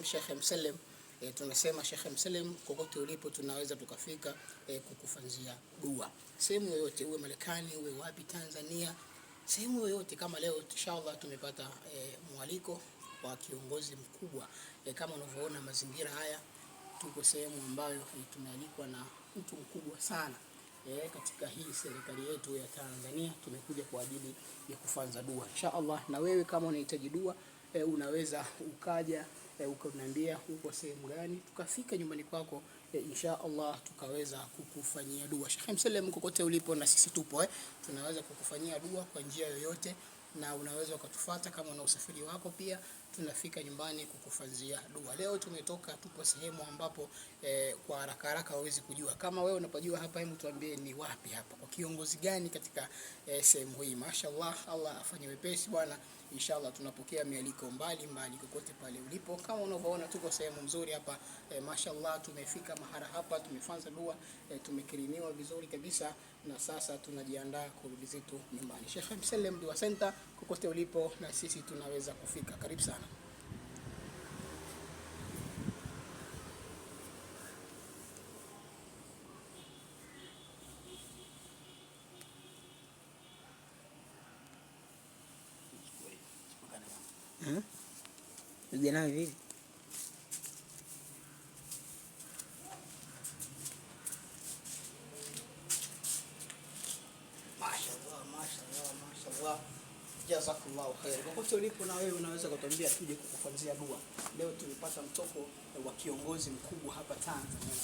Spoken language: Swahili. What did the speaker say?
Maalum Sheikh Mselem. Tunasema Sheikh Mselem, kokote ulipo tunaweza tukafika kukufanzia dua sehemu yoyote, uwe Marekani, uwe wapi, Tanzania, sehemu yoyote. Kama leo inshallah tumepata mwaliko wa kiongozi mkubwa. Kama unavyoona mazingira haya, tuko sehemu ambayo tumealikwa na mtu mkubwa sana katika hii serikali yetu ya Tanzania. Tumekuja kwa ajili ya kufanza dua insha Allah. Na wewe kama unahitaji dua unaweza ukaja ukaniambia uko sehemu gani, tukafika nyumbani kwako insha Allah tukaweza kukufanyia dua. Sheikh Mselem, kokote ulipo na sisi tupo, tunaweza kukufanyia dua kwa njia yoyote, na unaweza ukatufuata kama una usafiri wako pia tunafika nyumbani kukufanzia dua. Leo tumetoka, tupo sehemu ambapo kwa haraka haraka huwezi kujua. Kama wewe unapojua hapa, hebu tuambie ni wapi hapa, kwa kiongozi gani katika sehemu hii. Mashallah, Allah afanye wepesi bwana. Inshallah tunapokea mialiko mbali mbali kokote pale ulipo. Kama unavyoona tuko sehemu nzuri hapa, mashallah tumefika mahala hapa, tumefanza dua, tumekirimiwa vizuri kabisa, na sasa tunajiandaa kurudi zetu nyumbani. Sheikh Mselem Dua Center, kokote ulipo na sisi tunaweza kufika. Karibu sana. Piga nayo vipi? Mashallah, mashallah, mashallah. Jazakallahu khair. Kokote ulipo na wewe unaweza kutuambia tuje kukufanzia dua. Leo tumepata mtoko wa kiongozi mkubwa hapa Tanzania.